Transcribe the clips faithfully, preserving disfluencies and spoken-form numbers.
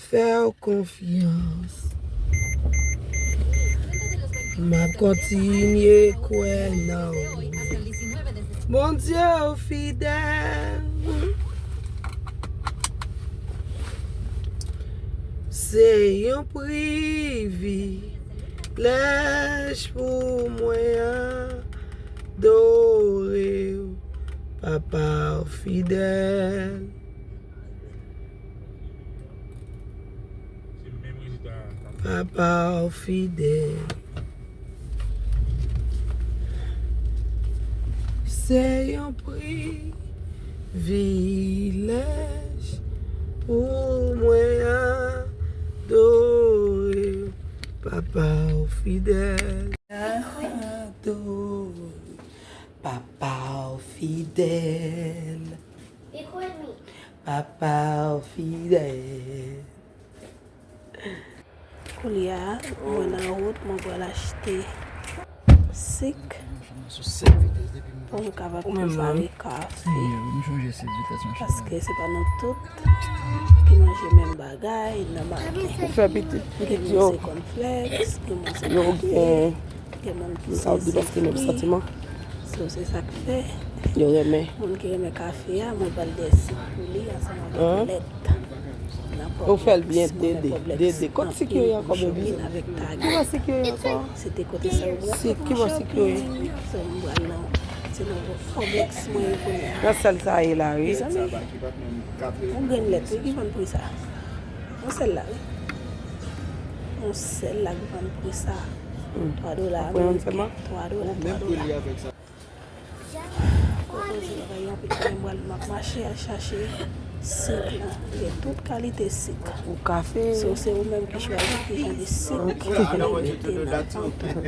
Fè w konfyans. M ap kontinye kwè nan ou. Bondye ou fidèl. Se yon privilèj pou mwen adore w, Papa ou fidèl. Papa ou fidèl. Se yon privilèj pou mwen adore w, Papa ou fidèl. Adore w, Papa ou fidèl. Papa ou fidèl. Koulye a, mwen nan wout, mwen pral achte sik pou m kapab prepare kafe. Paske se pa nou tout ki manje menm bagay nan maten. Ou fè pitit, pitit yo. Gen moun se kònflèks, gen moun se kafe. Gen moun ki se sik. So, se sa k fè. Yo renmen. Moun ki renmen kafe a, mwen pral dèsi pou li ansanm avèk lèt. Ou fè l byen, Dede. Dede. Kot sik yo ye ankò, baby? Ki bò sik yo ye ankò? Sik, ki bò sik yo ye? So, mwen pral nan, se nan Publix mwen ye kounye a. Nan sèl sa ye la, wi. Mezanmi, yon grenn lèt, wi, ki vann pri sa. Yon sèl la, wi. Yon sèl la ki vann pri sa. Twa dola ameriken. Twa dola, twa dola. Kote se bagay yo anpil, m pral, m ap mache al chache sik lan. Gen tout kalite sik. Ou kafe. So, se ou menm ki chwazi ki jan de sik ou vle mete nan kont ou.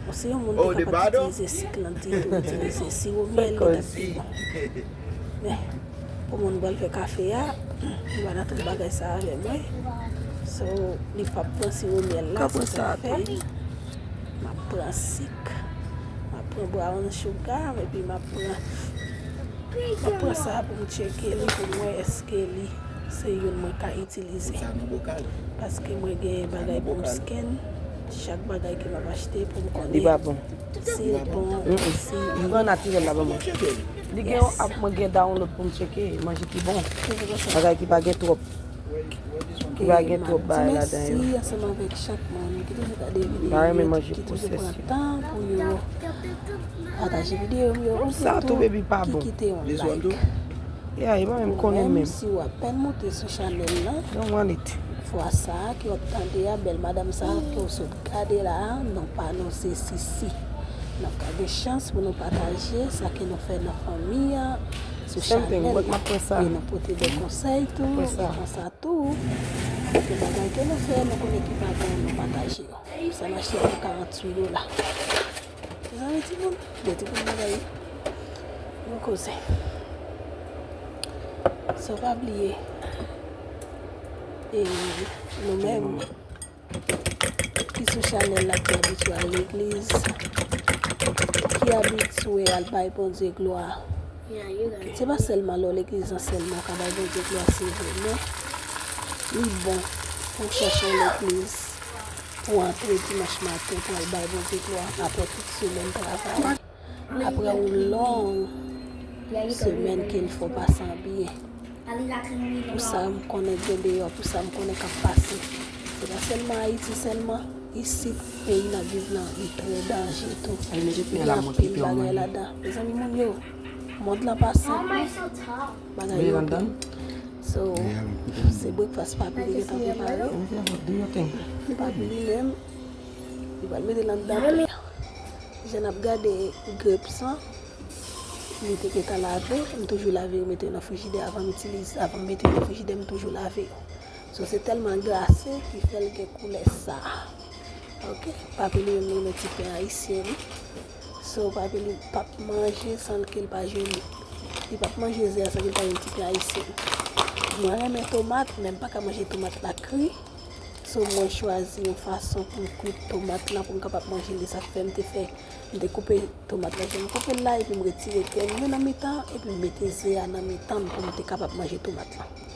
Bon, si yon moun te kapab itilize sik lan ditou, itilize siwo myèl, li t ap pi bon. Men, pou moun pral fè kafe a, li pa nan tout bagay sa avè mwen. So, li p ap pran siwo myèl la, se sa k fè. M ap pran sik. M ap pran brown sugar, epi m ap pran, m ap pran sa pou m tcheke li, pou m wè èske li se youn mwen ka itilize. Paske mwen gen bagay pou m scan, chak bagay ke m ap achte pou m konnen si l bon, si li bon natirèl la, ban mwen. Li gen yon app mwen gen download pou m tcheke, manje ki bon. Bagay ki pa gen twòp. Ki pa gen twòp bagay ladan yo. Mèsi ansanm avèk chak moun ki toujou gade videyo yo, ki toujou pran tan pou yo pataje videyo m yo, ou tou ki kite yon like. Pou ou menm, si w apèn moute sou chanèl lan, fwa sa a ke w ap tande a, bèl madanm sa a ke w sot gade la a, non pa nou se Sisi. N ap ka gen chans pou nou pataje sa ke nou fè nan fanmi an sou chanèl lan. E nou pote de konsèy tou, e konsa tou, gen bagay ke nou fè, nou konnen ki pa bon, nou pataje yo. Sa mache pou karanntuit dola. Mezanmi, timoun, gen timoun bagay yo koze. So, pa bliye, e nou menm ki sou chanèl la, ki abitye al legliz, ki abitye al bay Bondye glwa. Se pa sèlman lè w legliz lan sèlman w ka bay Bondye glwa, se vre, men li bon pou w chèche yon legliz, pou w antre dimanch maten, pou w al bay Bondye glwa apre tout semèn travay. Apre yon long semèn ke l fè w pase an byen. Pou sa m konnen gen deyò, pou sa m konnen k ap pase. Se pa sèlman Ayiti sèlman, isit peyi n ap viv lan, li trè danje tou. Gen anpil bagay ladan. Mezanmi, moun yo, mond lan pa senp non. Bagay yo anpil. So, se breakfast papi li gentan prepare. Papi li menm, li pral mete l anndan. Jan n ap gade grapes lan, li te gentan lave, m toujou lave yo, mete yo nan frijidè avan m itilize, avan m mete yo nan frijidè, m toujou lave yo. So, se tèlman glase ki fè l gen koulè sa a. Ok, papi li menm li renmen ti pen ayisyen li. So, papi li p ap manje san ke l pa jwenn, li p ap manje ze a san ke l pa jwenn ti pen ayisyen li. Mwen renmen tomat, men m pa ka manje tomat la kri. So, mwen chwazi yon fason pou m kwit tomat lan, pou m kapab manje li. Sa k fè m te fè, m te koupe tomat lan, jan m koupe l la, epi m retire kè m yo nan mitan, epi m mete ze a nan mitan l pou m te kapab manje tomat lan.